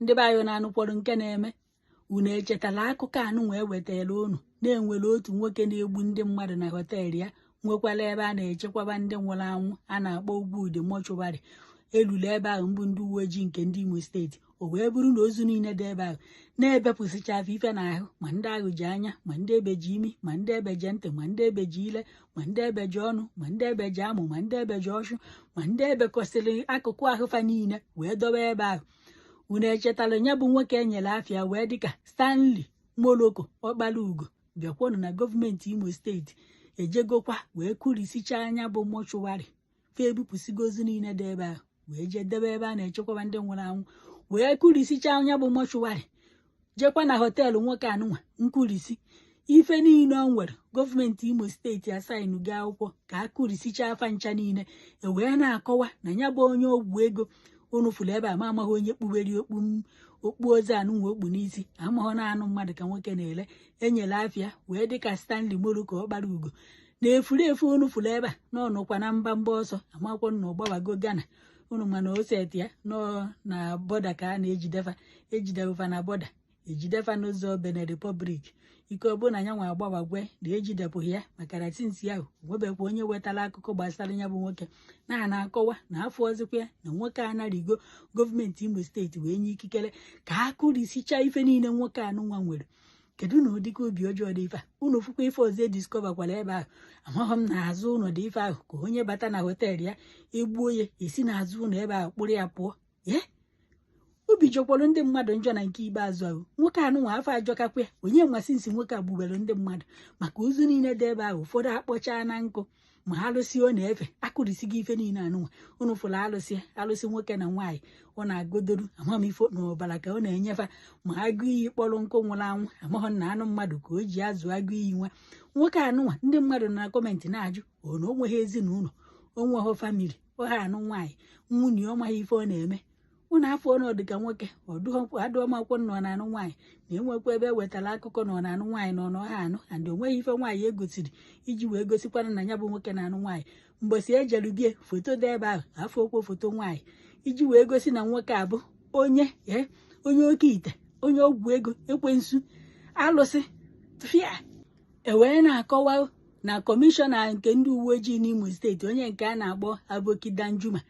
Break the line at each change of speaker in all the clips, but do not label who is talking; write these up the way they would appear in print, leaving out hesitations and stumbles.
Ndị be anyị na-anụkwọrọ nke na-eme. Unu echetala akụkọ anụ wee wetara unu na-enwere otu nwoke na-egbu ndị mmadụ na hotel ya, nwekwara ebe a na-echekwaba ndị nwụrụ anwụ a na-akpọ Ugwude mortuary. Elulu ebe ahụ mbụ ndị uwe ojii nke ndị Imo Steeti, o wee bụrụ na ozu niile dị ebe ahụ na-ebepụsịcha afọ ife n'ahụ, ma ndị ahụ ji anya, ma ndị ebeji imi, ma ndị ebeje ntị, ma ndị ebeji ile, ma ndị ebeji ọnụ, ma ndị ebeji amụ, ma ndị ebeji ọchụ, ma ndị ebekọsịrị akụkụ ahụ fa niile wee dobe ebe ahụ. Unu echetala ya bụ nwoke e nyere afịa wee dịka Stanley Moloko Ọkpara Ugo. Bịakwanụ na gọọmenti Imo Steeti ejegokwa wee kụrisicha anya bụ mortuary, fa ebupụsigo ozu niile dị ebe ahụ wee jee debe ebe a na-echekwaba ndị nwụrụ anwụ, wee kụrisicha anya bụ mortuary, jekwa na hotel nwoke anụnwa nkurisi ife niile o nwere. Gọọmenti Imo Steeti asainugo akwụkwọ ka a kụrisicha afa ncha niile. E wee na-akọwa na ya bụ onye ọgwụ ego unu fụrụ ebe a, ma amaghị onye kpuberi okpu okpu ozu anụnwa okpu n'isi, amaghị na anụ mmadụ ka nwoke na-ele. Enyere afịa wee dịka Stanley Moloko Ọkpara Ugo na efurefu unu fụrụ ebe a n'ọnụkwa na mba mba ọsọ amakwọ na ọgbabago Ghana. Unu mana oseti ya nọ na border ka a na-ejidefa, ejidefa na border, ejidefa n'ụzọ Benin Republic. Ike ọ bụrụ na ya nwa agbawagwe na ejidepụghị ya, maka na since ahụ nwebekwa onye wetara akụkọ gbasara ya bụ nwoke na na-akọwa na afọ ọzọkwa ya na nwoke anarigo. Gọọmenti Imo Steeti wee nye ikikere ka a kụrisicha ife niile nwoke anụnwa nwere. Kedu na ụdịka obi ọjọọ dị ife a? Unu fụkwa ife ọzọ ediscoverkwara ebe ahụ, amaghị m na azụ ụlọ dị ife ahụ ka onye bata na hotel ya egbuo ya, esi n'azụ ụlọ ebe ahụ kpụrụ ya pụọ. Ye obi jọkwara ndị mmadụ njọ na nke ikpeazụ ahụ. Nwoke anụnwa afọ ajọkakwa ya. Onye nmasị nsi nwoke a gbubere ndị mmadụ, maka ozu niile dị ebe ahụ, ụfọdụ akpọchaa na nkụ, ma alụsị ọ na-efe akụrisigo ife niile anụnwa unu fụrụ. Alụsị alụsị nwoke na nwaanyị ọ na-agodoro amamifo na ọbara ka ọ na-enyefa, ma agụ iyi kpọrọ nkụ nwụrụ anwụ, amaghị na anụ mmadụ ka o ji azụ agụ iyi. Nwa nwoke anụnwa, ndị mmadụ na comment na-ajụ ọ na o nweghị ezinụlọ, o nweghị family, ọ ha anụ nwaanyị, nwunye ọ maghị ife ọ na-eme. Unu afọ ọnọdụ ka nwoke ọdụọmakwụkwọ nọ na-anụ nwaanyị na-enwekwa ebe e wetara akụkọ na ọ na-anụ nwaanyị na ọ na ọha anụ and onweghị ife nwaanyị egosiri iji wee gosikwana na ya bụ nwoke na-anụ nwaanyị. Mgbe si ejelu bie foto dị ebe ahụ, afọ okwu foto nwaanyị iji wee gosi na nwoke a bụ onye onye oke ite, onye ọgwụ ego, ekwensu, alụsị fia. E wee na-akọwa na kọmishọna nke ndị uwe ojii n'Imo Steeti, onye nke a na-akpọ Aboki Danjuma,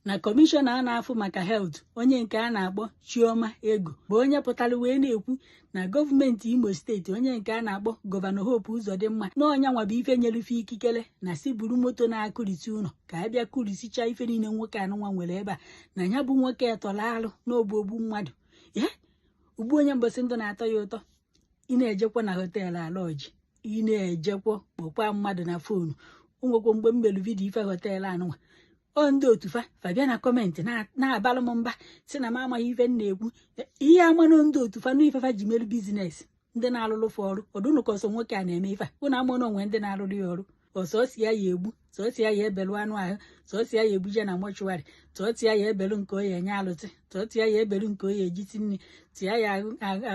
na kọmishọna a na-afụ maka health, onye nke a na-akpọ Chioma Ego, bụ onye pụtara wee na-ekwu na gọọmenti Imo Steeti, onye nke a na-akpọ Gọvanọ Hope Uzodimma, na ọnya nwa bụ ife nyelufe ikikere na si buru moto na-akụrisi ụlọ ka a bịa kụrisicha ife niile nwoke anụnwa nwere ebe a, na ya bụ nwoke tọrọ alụ n'obu ogbu mmadụ ye ugbu. Onye mbọsị ndụ na-atọ ya ụtọ, ị na-ejekwa na hotel alọji, ị na-ejekwa kpọkwa mmadụ na phone. O nwekwa mgbe m melu video ife hotel anụnwa, ọ ndị otu fa fa bịa na comment na-abalụ m mba, si na m amaghị ife m na-ekwu. Ihe amanụ ndị otu fa n'ife fa ji merụ business, ndị na-alụlụ fa ọrụ ọdụnụ ka ọsọ nwoke a na-eme ife a. Ụnụ amanụ onwe ndị na-alụrụ ya ọrụ, ọsọsi ya ya egbu, sọsi ya ya ebelu anụ ahụ, sọsi ya ya ebuje na mortuary, tọọtị ya ya ebelu nke o ya enye alụsị, tọọtị ya ya ebelu nke o ya ejisi nri tịa ya,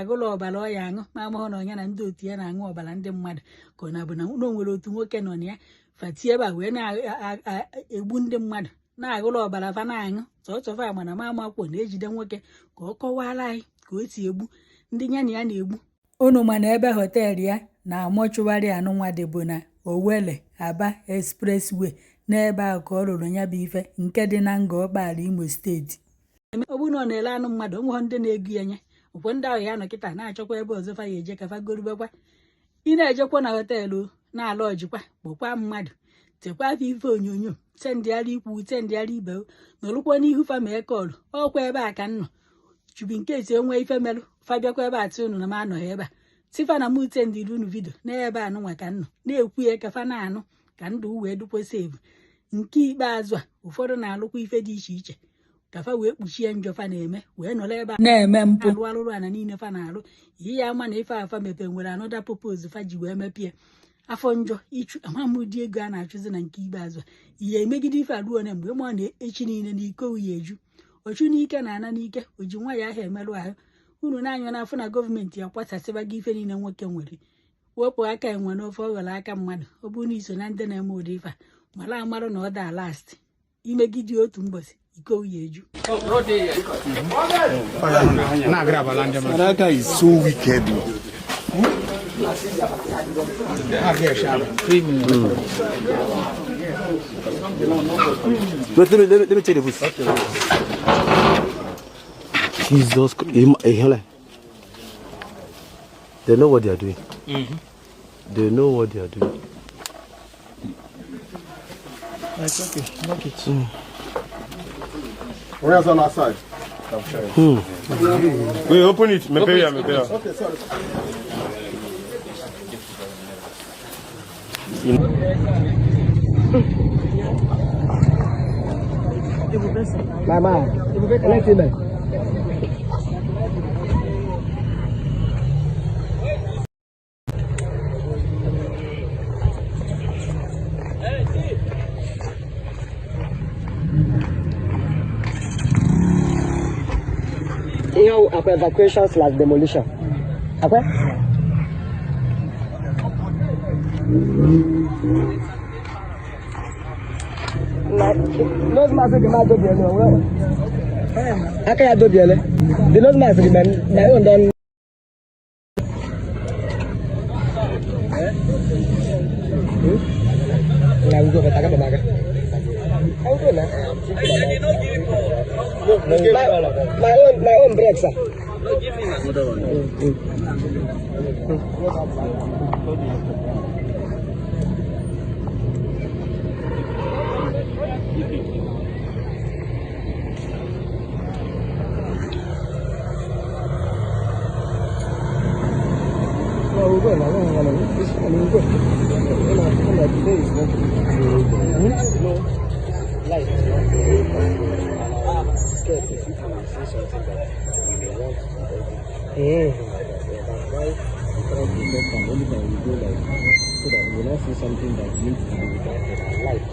agụlụ ọbara ọ ya aṅụ. Ma amahụ na ọnya na ndị otu ya na-aṅụ ọbara ndị mmadụ, ka ọ na-abụ na o nwere otu nwoke nọ na ya fati ebe a wee na-egbu ndị mmadụ, na-agụlụ ọbara fa na-aṅụ. Sọsọ fa mana ma amakwụ na-ejide nwoke ka ọ kọwara anyị ka o si egbu ndị ya na ya na-egbu. Unu mana ebe hotel ya na mortuary anụnwa dị bụ na Owelle Aba Expressway, n'ebe ahụ ka ọ rụrụ ya bụ ife nke dị na Ngor Okpala, Imo Steeti. Ọ bụrụ na ọ na-ele anụ mmadụ, onweghị ndị na-egu ya nye ụkwụ ndị ahụ ya nọ kịta na-achọkwa ebe ọzọ fa ya eje ka fa gorubekwa. Ị na-ejekwa na hotel na-ala ọjikwa, kpọkwa mmadụ, tekwa afọ ife onyonyo, sendịara ikwu, sendịara ibe, nọrụkwa n'ihu fa mee call. Ọkwa ebe a ka m nọ chubi nke esi enwe ife merụ fa bịakwa ebe a tị unu na m anọghị ebe a, tifa na m sendịrị unu video n'ebe anụnwa ka m nọ na-ekwu ya ka fa na-anụ ka ndụ wee dụkwa save. Nke ikpeazụ a, ụfọdụ na-alụkwa ife dị iche iche ka fa wee kpuchie njọ fa na-eme, wee nọrọ ebe a
na-eme mpụ,
alụ alụrụ ana niile fa na-alụ. Ihe ya ama na ife afa mepe nwere another purpose fa ji wee mepie afọ njọ ịchụ ama m ụdị ego a na-achụzi. Na nke ikpeazụ a, ihe emegide ife aruo na mgbe ịma na echi niile na iko ya eju ọchụ n'ike na ana n'ike o ji nwa ya ahụ emerụ ahụ. Unu na-anya n'afọ na gọọmenti ya kwasasịbago ife niile nwoke nwere. Wepụ aka enwe n'ofe, ọ ghọrọ aka mmadụ. Ọ bụrụ na iso na ndị na-eme ụdị ife a, mara amarụ na ọ da last imegide otu mbọsị. Iko ya eju.
That guy is so wicked.
Wait, let me take the booth. Jesus Christ. They know what they are doing. They know what they are doing.
It's okay. Lock it.
Where's on our side?
Wait, open it. Mepea, mepea.
Okay, sorry.
Mama, let him in. Ihe akwa evacuation/demolition. Akwa? Na nose mask dị ma dobiele onwe. Aka ya dobiele. The nose mask dị my own don. Na we go better aga. I go na. My own break, sir. No, we go now. No, no, no. This one, we go. No, no, today is not. No, light. Scared if you see something that we may want to do. Like that. Yeah, that's why we try to get them only when we go like so that we will not see something that needs to be reported and light.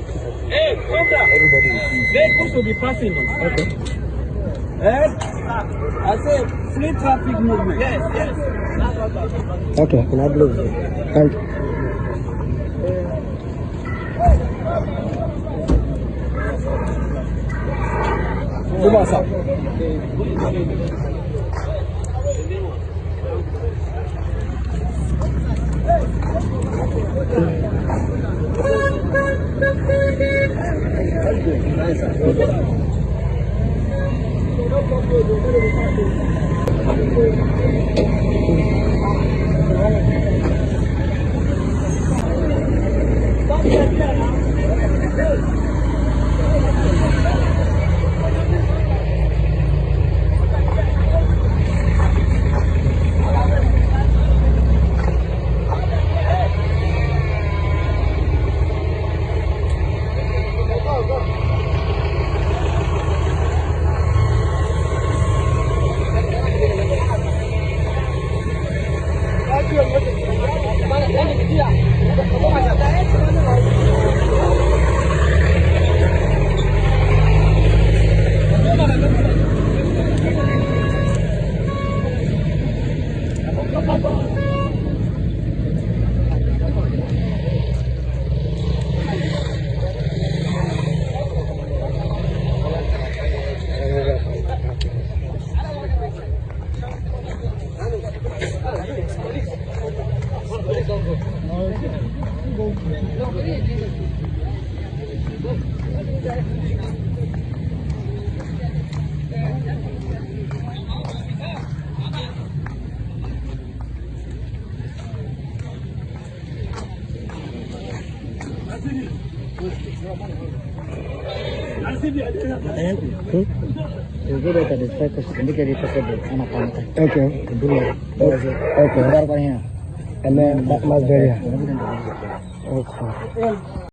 Hey, Cobra!
Everybody will see.
Vehicles will be passing.
Okay.
Eh? I said free traffic movement. Yes, yes.
Okay, can I blow? Thank you. Good morning, sir. Okay. Okay. And then that must be. Okay.